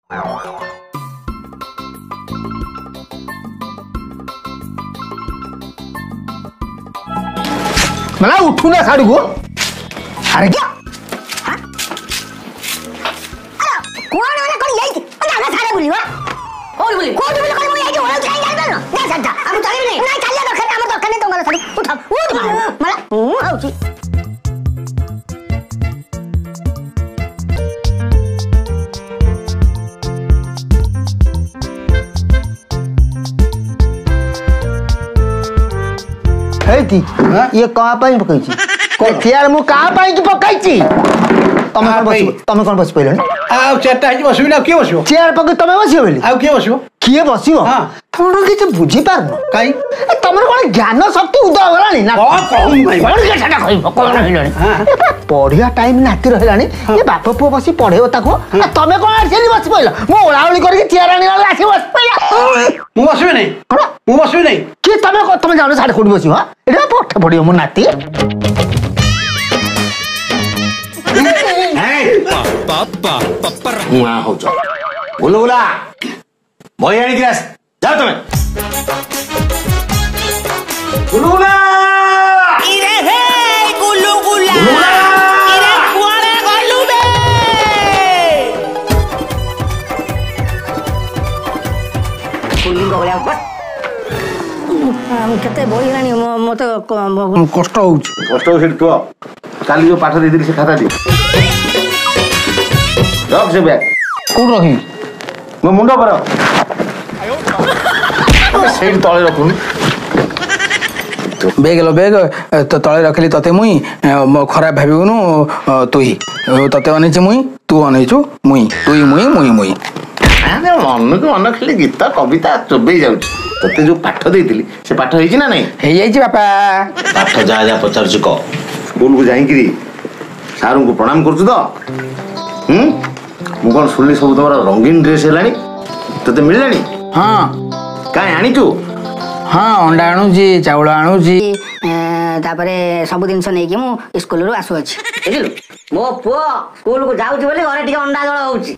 ମଲା ଉଠୁନା ସାଡ଼କୁ। ଆରେ କୁଆଡ଼େ ମାନେ କଣ ଯାଇଛି ନା ସାଡ଼େ ବୁଲିବ? କୋଉଠି ବୁଲିବି? କୋଉଠି ବୁଲି ମୁଁ ଯାଇଛି ଓଳାଉଛି କାହିଁ ଜାଣିପାରୁନ? ନା ସାଡ଼ଟା ଆଉ ଚାଲିବିନି। ନାଇଁ, ଚାଲିବା ଦରକାର ଆମର ଦରକାର ନାହିଁ ତମର ଶାଢ଼ୀ। ଉଠ ଉଠ ମଲା, ମୁଁ ହଉଛି। ହେଇତି ଇଏ କାହା ପାଇଁ ପକେଇଛି ଚେୟାର? ମୁଁ କାହା ପାଇଁ କି ପକେଇଛି? ତମେ କଣ ବସିବ? ତମେ କଣ ବସି ପଇଲଣି? ଆଉ ଚେୟାରଟା ହେଇଛି, ବସିବିନି ଆଉ କିଏ ବସିବ? ଚେୟାର ପକେଇ ତମେ ବସିବ ବୋଲି ଆଉ କିଏ ବସିବ? କିଏ ବସିବ? ତମର କିଛି ବୁଝିପାରୁନ କାଇଁ? ତମର କଣ ଜ୍ଞାନ ଶକ୍ତି ଉଦୟ ଗଲାଣି ନା କଣ? ସେଟା କହିବ କଣ ହେଲାଣି? ପଢିବା ଟାଇମ ନାତି ରହିଲାଣି, ଏ ବାପ ପୁଅ ବସି ପଢେଇବ ତାକୁ, ତମେ କଣ ଆସିଲି ବସି ପଇଲ? ମୁଁ ଓଳାଓଳି କରିକି ଚେୟାର ଆଣିଲା ବେଳକୁ ଆସିକି ବସି ପଇଲା। ମୁଁ ବସିବି ନାହିଁ। କଣ? ମୁଁ ବସିବି ନାହିଁ। କିଏ ତମେ? ତମେ ଜାଣୁ ସାଢେ କୋଉଠି ବସିବ? ଏଇଟା ପାଠ ପଢିବ ମୋ ନାତି। ମୁଆଁ ହଉଛ। ଗୁଲୁଗୁଲା, ବହି ଆଣିକି ଆସ, ଯାଅ ତମେ। ଗୁଲୁଗୁଲା, ଗୁଲୁଗୁଲା। କେତେ ବହି ହେଲାଣି, ମତେ କଷ୍ଟ ହଉଛି। କଷ୍ଟ ହଉଛି? ସେଠି କୁହ, କାଲି ଯୋଉ ପାଠ ଦେଇଥିଲି ସେ ଖାତା ଦିଅ, ରଖ ସେ ବ୍ୟାଗ। କୋଉଠି ରଖିବି? ମୋ ମୁଣ୍ଡ ଉପରେ, ସେଇଠି ତଳେ ରଖୁନି। ବେଗ ଲୋ ବେଗ ତଳେ ରଖିଲି ତତେ ମୁଇଁ, ଖରାପ ଭାବିବୁନୁ ତୁଇ। ତତେ ଅନେଇଛି ମୁଇଁ, ତୁ ଅନେଇଛୁ ମୁଇଁ, ତୁଇ ମୁଇଁ ମୁଇଁ ମୁଇଁ। ମନକୁ ମନ ଖାଲି ଗୀତ କବିତା ଚୋବେଇ ଯାଉଛି। ତତେ ଯୋଉ ପାଠ ଦେଇଥିଲି ସେ ପାଠ ହେଇଛି ନା ନାଇଁ? ହେଇଯାଇଛି ବାପା। ପାଠ ଯାହା ଯାହା ପଚାରୁଛି କହ। ସ୍କୁଲକୁ ଯାଇକିରି ସାରଙ୍କୁ ପ୍ରଣାମ କରୁଛୁ ତ? ହୁଁ। ମୁଁ କଣ ଶୁଣିଲି ସବୁ ତମର ରଙ୍ଗୀନ ଡ୍ରେସ୍ ହେଲାଣି, ତତେ ମିଳିଲାଣି? ହଁ। କାଇଁ ଆଣିଛୁ? ହଁ, ଅଣ୍ଡା ଆଣୁଛି, ଚାଉଳ ଆଣୁଛି, ତାପରେ ସବୁ ଜିନିଷ ନେଇକି ମୁଁ ସ୍କୁଲରୁ ଆସୁଅଛି। ବୁଝିଲୁ, ମୋ ପୁଅ ସ୍କୁଲକୁ ଯାଉଛି ବୋଲି ଘରେ ଟିକେ ଅଣ୍ଡା ଜଳ ହଉଛି,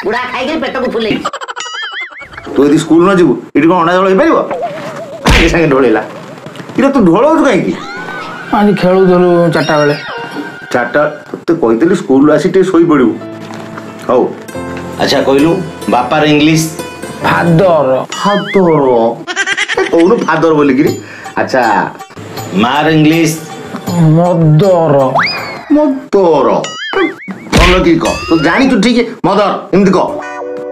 ବୁଢା ଖାଇକି ପେଟକୁ ଫୁଲେଇ। ତୁ ଯଦି ସ୍କୁଲ ନ ଯିବୁ ଏଠି କଣ ଅଣ୍ଡା ଜଳ ହେଇପାରିବ? ସାଙ୍ଗେ ସାଙ୍ଗେ ଢୋଳେଇଲା। ଇରେ, ତୁ ଢୋଳଉଛୁ କାହିଁକି? ଆଜି ଖେଳୁଥିଲୁ 4ଟା ବେଳେ। 4ଟା? ତତେ କହିଥିଲି ସ୍କୁଲରୁ ଆସି ଟିକେ ଶୋଇପଡ଼ିବୁ। ହଉ, ଆଚ୍ଛା କହିଲୁ, ବାପାର ଇଂଲିଶ? ଫାଦର। ଫାଦର କହୁନୁ, ଫାଦର ବୋଲିକିରି। ଆଚ୍ଛା, ମାର ଇଂଲିଶ? ମଦର। ମଦର। ଭଲ କି କହ, ତୁ ଜାଣିଛୁ ଠିକ। ମଦର ଏମିତି କହ।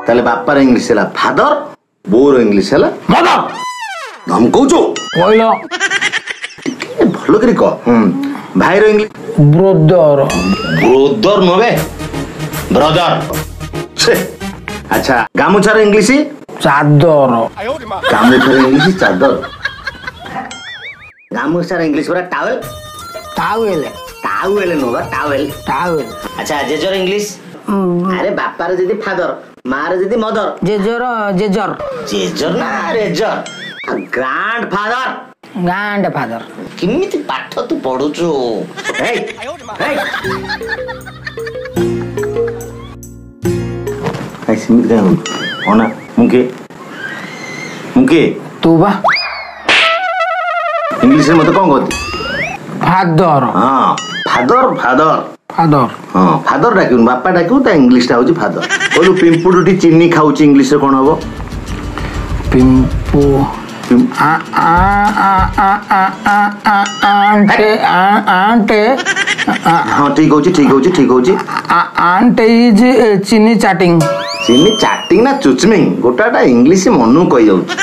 ତାହେଲେ ବାପାର ଇଂଲିଶ ହେଲା ଫାଦର, ବୋଉର ଇଂଲିଶ ହେଲା ମଦର। ଧମକଉଛୁ? କହିଲ ଟିକେ ଭଲ କରି କହ। ଭାଇର ଇଂଲିଶ? ବ୍ରଦର। ବ୍ରଦର ନୁହେଁ ବେ, ବ୍ରଦର। ଆଚ୍ଛା, ଗାମୁଛାର ଇଂଲିଶ? ଚାଦର। ଗାମୁଛାର ଇଂଲିଶ ଚାଦର? ଗାମୁଛାର ଇଂଲିଶ ପରା ଟାୱେଲ। ଟାୱେଲ? ଟାୱେଲ ନୁହଁ, ଟାୱେଲ। ଟାୱେଲ। ଆଚ୍ଛା, ଜେଜର ଇଂଲିଶ? ଆରେ ବାପାର ଯଦି ଫାଦର, ମାର ଯଦି ମଦର, ଜେଜର ଜେଜର। ଜେଜର ନା raiser? Grand father. Grand father. କେମିତି ପାଠ ତୁ ପଢୁଛୁ? ସେମିତି କାହିଁ ହଉଛୁ? ଅନା, ମୁଁ କିଏ? ମୁଁ କିଏ? ତୁ ବା। ଇଂଲିଶରେ ମତେ କଣ କହନ୍ତି? ଫାଦର। ହଁ, ଫାଦର, ଫାଦର, ଫାଦର। ହଁ, ଫାଦର ଡାକିବୁନି, ବାପା ଡାକିବୁ। ତା ଇଂଲିଶଟା ହଉଛି ଫାଦର। କହିଲୁ, ପିମ୍ପୁଡିଟି ଚିନି ଖାଉଛି, ଇଂଲିଶରେ କଣ ହବ? ପିମ୍ପୁ ଆଣ୍ଟେ। ହଁ, ଠିକ ହଉଛି, ଠିକ ହଉଛି, ଠିକ ହଉଛି। ଆଣ୍ଟ is ଚିନି ଚାଟିଂ। ଚିନି ଚାଟିଂ ନା ଚୁଚମିଂ? ଗୋଟାଟା ଇଂଲିଶ ମନକୁ କହିଯାଉଛି।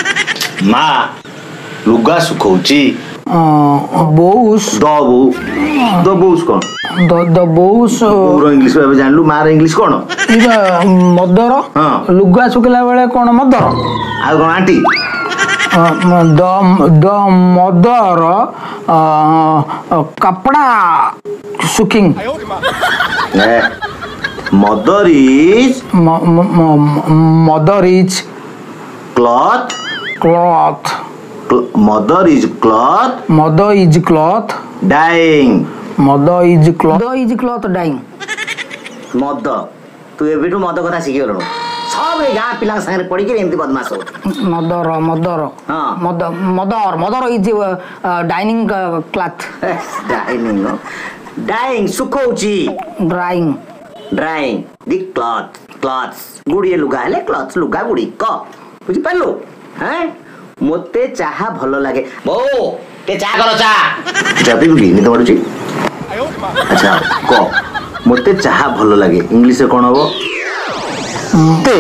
ମା ଲୁଗା ଶୁଖଉଛି। ବୋଉସ୍। ଦ ବୋଉ, ଦ ବୋଉସ୍ କଣ? ଦ ବୋଉସ୍। ବୋଉର ଇଂଲିଶ ଏବେ ଜାଣିଲୁ, ମାର ଇଂଲିଶ କଣ? ମଦର। ହଁ, ଲୁଗା ଶୁଖିଲା ବେଳେ କଣ ମଦର? ଆଉ କଣ? ଆଣ୍ଟି। ଦ ମଦର କପଡ଼ା ସୁକିଂ। Mother is, mother is cloth. Cloth. Mother is cloth. Mother is cloth dyeing. Mother is cloth, is cloth dyeing. ମଦ ତୁ ଏବେଠୁ ମଦ କଥା ଶିଖିଗଲୁଣୁ। ସବୁ ଏ ଗାଁ ପିଲାଙ୍କ ସାଙ୍ଗରେ ପଡ଼ିକି ଏମିତି ବଦମାସ ହଉଛୁ। ମଦର, ମଦର। ହଁ। ମଦ, ମଦର, ମଦର is dining cloth. Dining, dyeing, ଶୁଖଉଛି। Drying. Drying the cloth, clothes. ଗୁଡ଼ିଏ ଲୁଗା ହେଲେ କ୍ଲଥ୍, ଲୁଗା ଗୁଡ଼ିକ। ବୁଝିପାରିଲୁ? ହେଁ, ମୋତେ ଚାହା ଭଲ ଲାଗେ। ବୋଉ, ଟିକେ ଚା କର, ଚା। ଚା ପିଇବୁ କି? ନିଦ ମାଡୁଛି? ଆଚ୍ଛା କହ, ମୋତେ ଚାହା ଭଲ ଲାଗେ ଇଂଲିଶରେ କ'ଣ ହବ? ମତେ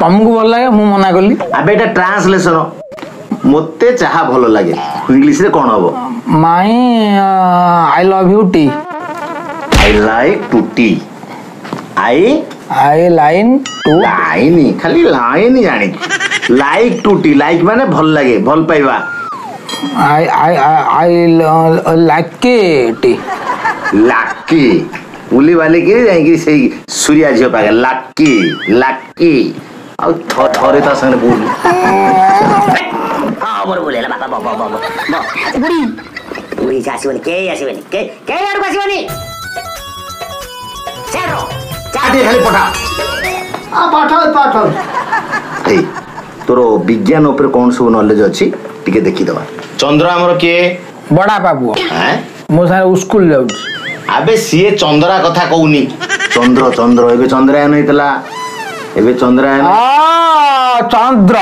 ତମକୁ ଭଲ ଲାଗେ, ମୁଁ ମନା କଲି? ଆବେ ଏଇଟା ଟ୍ରାନ୍ସଲେସନ। ମୋତେ ଚାହା ଭଲ ଲାଗେ ଇଂଲିଶରେ କ'ଣ ହବ? My I love you tea. I like to tea. I I line to line, ଖାଲି ଲାଇନ ଜାଣିଛୁ। ଲାଇକ୍ ଟୁ ଟି, ଲାଇକ୍ ମାନେ ଭଲ ଲାଗେ, ଭଲ ପାଇବା। I I I like tea. Lucky ବୁଲି ବାଲିକିରି ଯାଇକି ସେଇ ସୂରିଆ ଝିଅ ପାଖେ ଲାକି ଲାକି। ଆଉ ଥରେ ତା ସାଙ୍ଗରେ ବୁଲୁ। ହଁ, ମୋର ଭୁଲ ହେଲା ବାପା। ବ ବ ବ ବ ବୁଢ଼ୀ, ବୁଢ଼ୀ ଆସିବନି, କେହି ଆସିବେନି, କେହି ଆଡ଼କୁ ଆସିବନି। ଚା ଟିକେ ଖାଲି ପଠା। ପାଠ ପାଠ। ଏଇ ତୋର ବିଜ୍ଞାନ ଉପରେ କ'ଣ ସବୁ ନଲେଜ ଅଛି ଟିକେ ଦେଖିଦବା। ଚନ୍ଦ୍ର ଆମର କିଏ? ବଡ଼ାପା ପୁଅ, ମୋ ସାଙ୍ଗରେ ସ୍କୁଲ ଯାଉଛି। ଆବେ ସିଏ ଚନ୍ଦ୍ରା କଥା କହୁନି। ଚନ୍ଦ୍ର, ଚନ୍ଦ୍ର, ଏବେ ଚନ୍ଦ୍ରାୟନ ହେଇଥିଲା, ଏବେ ଚନ୍ଦ୍ରାୟନ। ଚନ୍ଦ୍ର,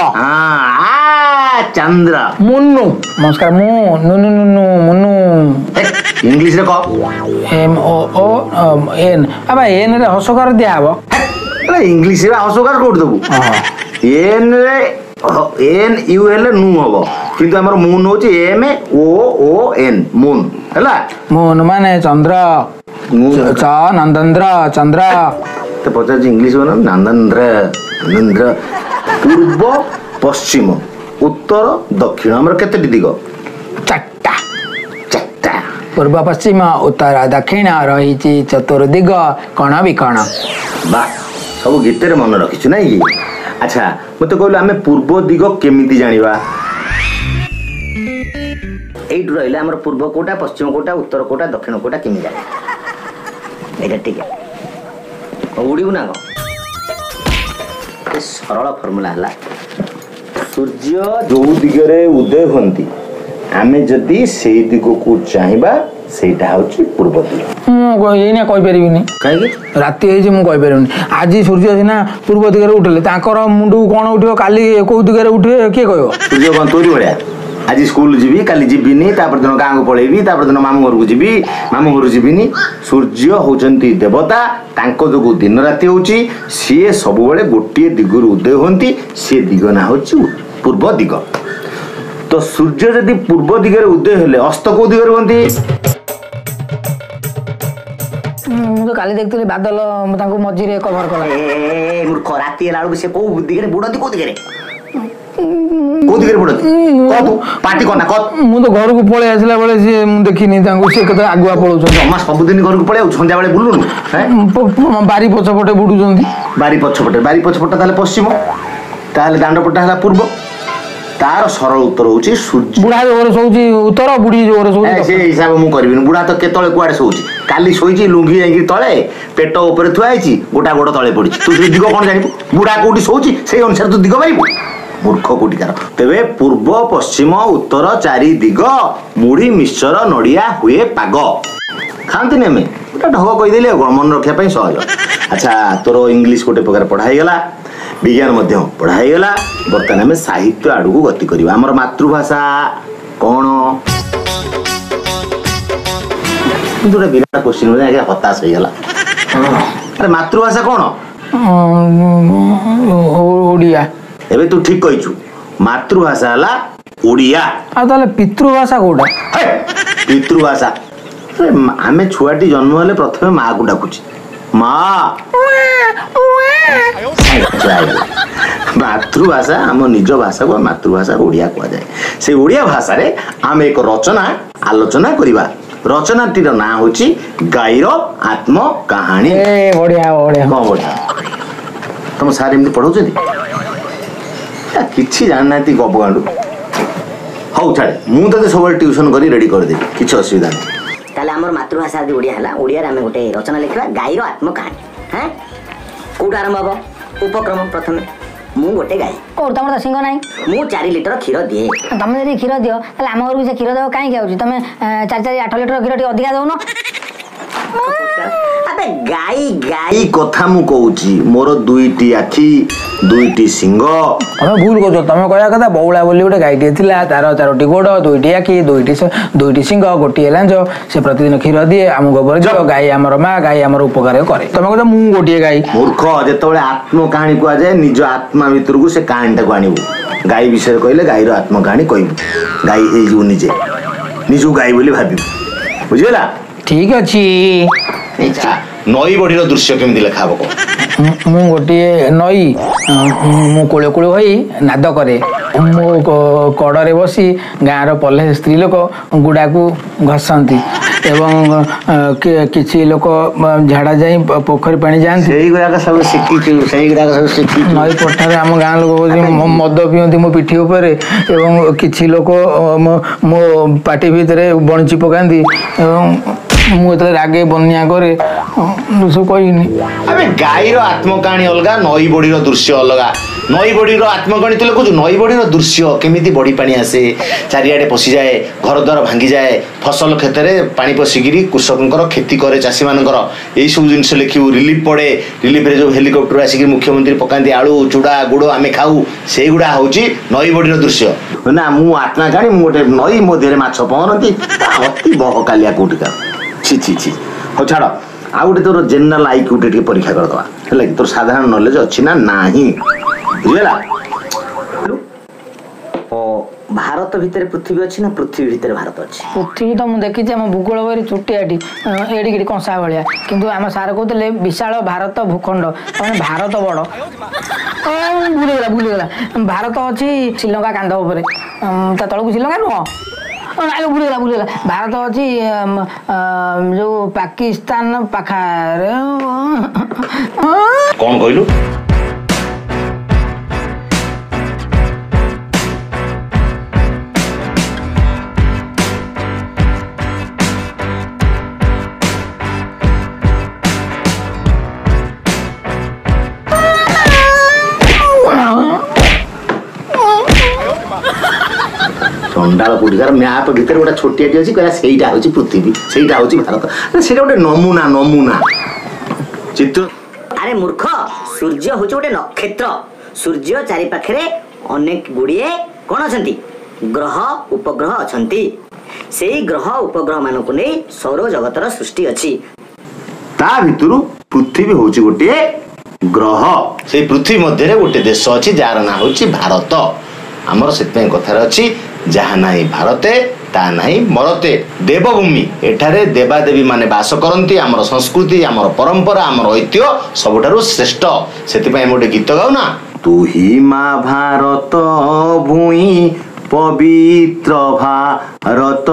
ଚନ୍ଦ୍ର। ମୁନୁ, ନମସ୍କାର। ମୁଁ ନୁନୁ, ନୁନୁ, ମୁନୁ। ଇଂଲିଶରେ କହ। ଏମ୍ ଓ ଓ ଏନ୍। ଆବା ଏନ୍ ରେ ହସକାର ଦିଆହବ? ଇଂଲିଶରେ ହସକାର କୋଉଠି ଦେବୁ? ଏନ୍ ରେ ଏନ୍ ୟୁ ହେଲେ ନୁ ହବ, କିନ୍ତୁ ଆମର ମୁନ୍ ହଉଛି ଏମ୍ ଓ ଓ ଏନ୍, ମୁନ୍ ହେଲା। ମୁନ୍ ମାନେ ଚନ୍ଦ୍ର, ଚ ନନ୍ଦନ୍ଦ୍ର, ଚନ୍ଦ୍ର। ତ ପଚାରୁଛି ଇଂଲିଶ ମାନେ ନନ୍ଦନ୍ଦ୍ର, ନନ୍ଦନ୍ଦ୍ର। ପୂର୍ବ, ପଶ୍ଚିମ, ଉତ୍ତର, ଦକ୍ଷିଣ, ଆମର କେତେଟି ଦିଗ? ଚାରିଟା। ଚାରିଟା। ପୂର୍ବ, ପଶ୍ଚିମ, ଉତ୍ତର, ଦକ୍ଷିଣ, ରହିଛି ଚତୁର୍ଦିଗ କଣ ବିକଣ। ବା, ସବୁ ଗୀତରେ ମନେ ରଖିଛୁ ନାଇଁ କି? ଆଚ୍ଛା ମତେ କହିଲୁ, ଆମେ ପୂର୍ବ ଦିଗ କେମିତି ଜାଣିବା? ଏଇଠୁ ରହିଲେ ଆମର ପୂର୍ବ କୋଉଟା, ପଶ୍ଚିମ କୋଉଟା, ଉତ୍ତର କୋଉଟା, ଦକ୍ଷିଣ କୋଉଟା କେମିତି ଜାଣିବା? ଏଇଟା ଟିକେ ଉଡ଼ିବୁ ନା କଣ? ସରଳ ଫର୍ମୁଲା ହେଲା, ସୂର୍ଯ୍ୟ ଯୋଉ ଦିଗରେ ଉଦୟ ହୁଅନ୍ତି ଆମେ ଯଦି ସେଇ ଦିଗକୁ ଚାହିଁବା ସେଇଟା ହଉଛି ପୂର୍ବ ଦିଗ। ମୁଁ ଏଇନା କହିପାରିବିନି। କାହିଁକି? ରାତି ହେଇଛି, ମୁଁ କହିପାରିବିନି। ଆଜି ସୂର୍ଯ୍ୟ ସିନା ପୂର୍ବ ଦିଗରେ ଉଠିଲେ, ତାଙ୍କର ମୁଣ୍ଡକୁ କ'ଣ ଉଠିବ, କାଲି କୋଉ ଦିଗରେ ଉଠିବେ କିଏ କହିବ? ସୂର୍ଯ୍ୟ କ'ଣ ତୋରି ଭଳିଆ ଆଜି ସ୍କୁଲ ଯିବି, କାଲି ଯିବିନି, ତାପର ଦିନ ଗାଁକୁ ପଳେଇବି, ତାପର ଦିନ ମାମୁଁ ଘରକୁ ଯିବି, ମାମୁଁ ଘରକୁ ଯିବିନି? ସୂର୍ଯ୍ୟ ହଉଛନ୍ତି ଦେବତା, ତାଙ୍କ ଯୋଗୁଁ ଦିନ ରାତି ହଉଛି। ସିଏ ସବୁବେଳେ ଗୋଟିଏ ଦିଗରୁ ଉଦୟ ହୁଅନ୍ତି, ସିଏ ଦିଗ ନାଁ ହଉଛି ପୂର୍ବ ଦିଗ। ତ ସୂର୍ଯ୍ୟ ଯଦି ପୂର୍ବ ଦିଗରେ ଉଦୟ ହେଲେ ଅସ୍ତ କୋଉ ଦିଗରେ ହୁଅନ୍ତି? ମୁଁ ତ କାଲି ଦେଖିଥିଲି ବାଦଲ ତାଙ୍କୁ ମଝିରେ କଭର କଲା। ମୂର୍ଖ, ରାତି ହେଲା ବେଳକୁ ସେ କୋଉ ଦିଗରେ ବୁଡନ୍ତି? କୋଉ ଦିଗରେ, କୋଉ ଦିଗରେ ବୁଡନ୍ତି କହ, ତୁ ପାଟି କନା କହ। ମୁଁ ତ ଘରକୁ ପଳେଇ ଆସିଲା ବେଳେ ସିଏ ମୁଁ ଦେଖିନି ତାଙ୍କୁ, ସିଏ କେତେ ଆଗୁଆ ପଳଉଛନ୍ତି। ଜମା ସବୁଦିନ ଘରକୁ ପଳେଇ ଆଉଛୁ, ସନ୍ଧ୍ୟାବେଳେ ବୁଲୁନୁ? ବାରି ପଛପଟେ ବୁଡୁଛନ୍ତି। ବାରି ପଛପଟେ, ବାରି ପଛପଟେ ତାହେଲେ ପଶ୍ଚିମ, ତାହେଲେ ଦାଣ୍ଡ ପଟା ହେଲା ପୂର୍ବ। ତାର ସରଳ ଉତ୍ତର ହଉଛି ସୂର୍ଯ୍ୟ। ବୁଢା ଜୋରେ ଶୋଉଛି ଉତ୍ତର, ବୁଢୀ ଜୋରେ ଶୋଉଛି। ସେ ହିସାବ ମୁଁ କରିବିନି। ବୁଢା ତ କେତେବେଳେ କୁଆଡେ ଶୋଉଛି। କାଲି ଶୋଇଛି, ଲୁଙ୍ଗି ଯାଇକି ତଳେ, ପେଟ ଉପରେ ଥୁଆ ହେଇଛି, ଗୋଟା ଗୋଡ ତଳେ ପଡିଛି। ତୁ ସେ ଦିଗ କଣ ଜାଣିବୁ? ବୁଢା କୋଉଠି ଶୋଉଛି ସେଇ ଅନୁସାରେ ତୁ ଦିଗ ପାଇବୁ? ମୂର୍ଖ କୋଉଠିକାର। ତେବେ ପୂର୍ବ, ପଶ୍ଚିମ, ଉତ୍ତର ଚାରି ଦିଗ, ମୁଢି ମିଶ୍ଚର ନଡିଆ ହୁଏ ପାଗ। ଖାଆନ୍ତିନି ଆମେ, ଗୋଟେ ଢଗ କହିଦେଲି ଆଉ ମନେ ରଖିବା ପାଇଁ ସହଜ। ଆଚ୍ଛା, ତୋର ଇଂଲିଶ ଗୋଟେ ପ୍ରକାର ପଢା ହେଇଗଲା, ବିଜ୍ଞାନ ମଧ୍ୟ ପଢା ହେଇଗଲା। ବର୍ତ୍ତମାନ ଆମେ ସାହିତ୍ୟ ଆଡ଼କୁ ଗତି କରିବା। ଆମର ମାତୃଭାଷା କ'ଣ? କିନ୍ତୁ ଗୋଟେ ବିରାଟ କୋଶ୍ଚିନ୍, ଆଜ୍ଞା ହତାଶ ହେଇଗଲା। ଆରେ ମାତୃଭାଷା କ'ଣ? ଓଡ଼ିଆ। ଏବେ ତୁ ଠିକ କହିଛୁ, ମାତୃଭାଷା ହେଲା ଓଡ଼ିଆ। ଆଉ ତାହେଲେ ପିତୃଭାଷା କୋଉଟା? ପିତୃଭାଷା, ଆମେ ଛୁଆଟି ଜନ୍ମ ହେଲେ ପ୍ରଥମେ ମାଆକୁ ଡାକୁଛି, ମା। ମାତୃଭାଷା, ଆମ ନିଜ ଭାଷାକୁ ମାତୃଭାଷା ଓଡ଼ିଆ କୁହାଯାଏ। ସେଇ ଓଡ଼ିଆ ଭାଷାରେ ଆମେ ଏକ ରଚନା ଆଲୋଚନା କରିବା। ରଚନାଟିର ନାଁ ହଉଛି ଗାଈର ଆତ୍ମ କାହାଣୀ। ବଢିଆ ବଢିଆ। କଣ ବଢିଆ? ତମ ସାର୍ ଏମିତି ପଢଉଛନ୍ତି, କିଛି ଜାଣିନାହାନ୍ତି ଗପଗାଣ୍ଡୁ। ହଉ ଛାଡ଼େ, ମୁଁ ତତେ ସବୁବେଳେ ଟ୍ୟୁସନ କରି ରେଡି କରିଦେବି, କିଛି ଅସୁବିଧା ନାହିଁ। ତାହେଲେ ଆମର ମାତୃଭାଷା ଯଦି ଓଡ଼ିଆ ହେଲା, ଓଡ଼ିଆରେ ଆମେ ଗୋଟେ ରଚନା ଲେଖିବା, ଗାଈର ଆତ୍ମ କାହାଣୀ। ହଁ। କୋଉଠୁ ଆରମ୍ଭ ହବ? ଉପକ୍ରମ ପ୍ରଥମେ। ମୁଁ ଗୋଟେ ଗାଈ। କୋଉଠୁ? ତମର ତ ସିଂହ ନାହିଁ। ମୁଁ 4 ଲିଟର କ୍ଷୀର ଦିଏ। ତମେ ଯଦି କ୍ଷୀର ଦିଅ ତାହେଲେ ଆମ ଘରକୁ ସେ କ୍ଷୀର ଦେବ କାହିଁକି ଆଉଛି? ତମେ 4 4 8 ଲିଟର କ୍ଷୀର ଟିକେ ଅଧିକା ଦଉନ। ଆବେ ଗାଈ ଗାଈ କଥା ମୁଁ କହୁଛି, ମୋର 2ଟି ଆଖି, 2ଟି ସିଂହ। ତମେ ଭୁଲ କରୁଛ। ତମେ କହିବା କଥା ବଉଳା ବୋଲି ଗୋଟେ ଗାଈଟିଏ ଥିଲା, ତାର 4ଟି ଗୋଡ, 2ଟି ଆଖି, 2ଟି ସିଂହ, ଗୋଟିଏ ଲାଞ୍ଜ, ସେ ପ୍ରତିଦିନ କ୍ଷୀର ଦିଏ, ଆମ ଗୋବର ଦିଏ, ଗାଈ ଆମର ମା, ଗାଈ ଆମର ଉପକାର କରେ। ତମେ କହୁଛ ମୁଁ ଗୋଟିଏ ଗାଈ। ମୂର୍ଖ, ଯେତେବେଳେ ଆତ୍ମ କାହାଣୀ କୁହାଯାଏ ନିଜ ଆତ୍ମା ଭିତରକୁ ସେ କାହାଣୀଟାକୁ ଆଣିବୁ। ଗାଈ ବିଷୟରେ କହିଲେ ଗାଈର ଆତ୍ମ କାହାଣୀ କହିବୁ, ଗାଈ ହେଇଯିବୁ, ନିଜେ ନିଜକୁ ଗାଈ ବୋଲି ଭାବିବୁ। ବୁଝିହେଲା? ଠିକ ଅଛି। ନଈ ବଢିର ଦୃଶ୍ୟ କେମିତି ଲେଖା ହବ? ମୁଁ ଗୋଟିଏ ନଈ, ମୁଁ କୂଳ କୂଳ ହୋଇ ନାଦ କରେ। ମୋ କଡ଼ରେ ବସି ଗାଁର ପଲ୍ହେ ସ୍ତ୍ରୀ ଲୋକ ଗୁଡ଼ାକୁ ଘଷନ୍ତି ଏବଂ କିଛି ଲୋକ ଝାଡ଼ା ଯାଇ ପୋଖରୀ ପାଣି ଯାଆନ୍ତି। ସେଇଗୁଡ଼ାକ ସବୁ ଶିଖିଛୁ, ସେଇଗୁଡ଼ାକ ସବୁ ଶିଖିଛୁ। ନଈ ପଠାରେ ଆମ ଗାଁ ଲୋକ ବସି ମଦ ପିଅନ୍ତି ମୋ ପିଠି ଉପରେ ଏବଂ କିଛି ଲୋକ ମୋ ପାଟି ଭିତରେ ବଣିଚି ପକାନ୍ତି ଏବଂ ମୁଁ ଯେତେବେଳେ ରାଗେ ବନ୍ୟା କରେ, ସବୁ କହିବିନି। ଆବେ ଗାଈର ଆତ୍ମକାହାଣୀ ଅଲଗା, ନଈ ବଢିର ଦୃଶ୍ୟ ଅଲଗା। ନଈ ବଢିର ଆତ୍ମକାହାଣୀ ତୁ ଲେଖୁଛୁ, ନଈ ବଢିର ଦୃଶ୍ୟ କେମିତି ବଢି ପାଣି ଆସେ, ଚାରିଆଡ଼େ ପଶିଯାଏ, ଘର ଦ୍ୱାର ଭାଙ୍ଗିଯାଏ, ଫସଲ କ୍ଷେତରେ ପାଣି ପଶିକିରି କୃଷକଙ୍କର କ୍ଷତି କରେ, ଚାଷୀମାନଙ୍କର, ଏଇସବୁ ଜିନିଷ ଲେଖିବୁ। ରିଲିଫ ପଡ଼େ, ରିଲିଫରେ ଯେଉଁ ହେଲିକପ୍ଟର ଆସିକି ମୁଖ୍ୟମନ୍ତ୍ରୀ ପକାନ୍ତି ଆଳୁ, ଚୁଡ଼ା, ଗୁଡ଼ ଆମେ ଖାଉ, ସେଇଗୁଡ଼ା ହେଉଛି ନଈ ବଢିର ଦୃଶ୍ୟ। ନା ମୁଁ ଆତ୍ମକାହାଣୀ, ମୁଁ ଗୋଟେ ନଈ, ମୋ ଦେହରେ ମାଛ ପହଁରନ୍ତି। ଅତି ବହକାଲିଆ କୋଉଠିକା। ଛି ଛି ଛି। ହଉ ଛାଡ଼, ଆଉ ଗୋଟେ ତୋର ଜେନେରାଲ ଆଇକ୍ୟୁ ଟିକେ ପରୀକ୍ଷା କରିଦେବା, ହେଲା କି? ତୋର ସାଧାରଣ ନଲେଜ ଅଛି ନା ନାହିଁ, ବୁଝିହେଲା? ଭାରତ ଭିତରେ ପୃଥିବୀ ଅଛି ନା ପୃଥିବୀ ଭିତରେ ଭାରତ ଅଛି? ପୃଥିବୀ ତ ମୁଁ ଦେଖିଛି ଆମ ଭୂଗୋଳ ବହିରେ ଚୁଟିଆଟି ଏଡ଼ିକିଟି କଂସା ଭଳିଆ, କିନ୍ତୁ ଆମ ସାର୍ କହୁଥିଲେ ବିଶାଳ ଭାରତ ଭୂଖଣ୍ଡ, ମାନେ ଭାରତ ବଡ଼। ଭୁଲିଗଲା ଭୁଲିଗଲା, ଭାରତ ଅଛି ଶ୍ରୀଲଙ୍କା କାନ୍ଧ ଉପରେ, ତା ତଳକୁ ଶ୍ରୀଲଙ୍କା ନୁହଁ। ଭୁଲିଗଲା ଭୁଲିଗଲା, ଭାରତ ଅଛି ଯୋଉ ପାକିସ୍ତାନ ପାଖରେ। କଣ କହିଲୁ? ଚଣ୍ଡାଳ କୋଉଠିକାର, ମ୍ୟାପ୍ ଭିତରେ ଗୋଟେ ଛୋଟିଆଟି ଅଛି, କହିଲା ସେଇଟା ହେଉଛି ପୃଥିବୀ, ସେଇଟା ହେଉଛି ଭାରତ। ସେଇଟା ଗୋଟେ ନମୁନା, ନମୁନା ଚିତ୍ର। ଆରେ ମୂର୍ଖ, ସୂର୍ଯ୍ୟ ହେଉଛି ଗୋଟେ ନକ୍ଷତ୍ର। ସୂର୍ଯ୍ୟ ଚାରି ପାଖରେ ଅନେକ ଗୁଡ଼ିଏ କଣ ଅଛନ୍ତି? ଗ୍ରହ ଉପଗ୍ରହ ଅଛନ୍ତି। ସେଇ ଗ୍ରହ ଉପଗ୍ରହ ମାନଙ୍କୁ ନେଇ ସୌର ଜଗତର ସୃଷ୍ଟି ଅଛି। ତା ଭିତରୁ ପୃଥିବୀ ହେଉଛି ଗୋଟିଏ ଗ୍ରହ। ସେଇ ପୃଥିବୀ ମଧ୍ୟରେ ଗୋଟେ ଦେଶ ଅଛି ଯାହାର ନାଁ ହେଉଛି ଭାରତ। ଆମର ସେଥିପାଇଁ କଥାରେ ଅଛି, ଯାହା ନାହିଁ ଭାରତେ ତା ନାହିଁ ମରତେ। ଦେବଭୂମି, ଏଠାରେ ଦେବାଦେବୀ ମାନେ ବାସ କରନ୍ତି। ଆମର ସଂସ୍କୃତି, ଆମର ପରମ୍ପରା, ଆମର ଐତିହ୍ୟ ସବୁଠାରୁ ଶ୍ରେଷ୍ଠ। ସେଥିପାଇଁ ଆମେ ଗୋଟେ ଗୀତ ଗାଉ ନା, ତୁହି ମା ଭାରତ ଭୂଇଁ, ପବିତ୍ର ଭାରତ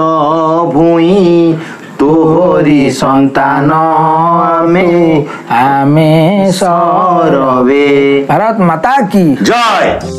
ଭୂଇଁ, ତୋହରି ସନ୍ତାନ ଆମେ, ଆମେ ସରବେ। ଭାରତ ମାତା କି ଜୟ।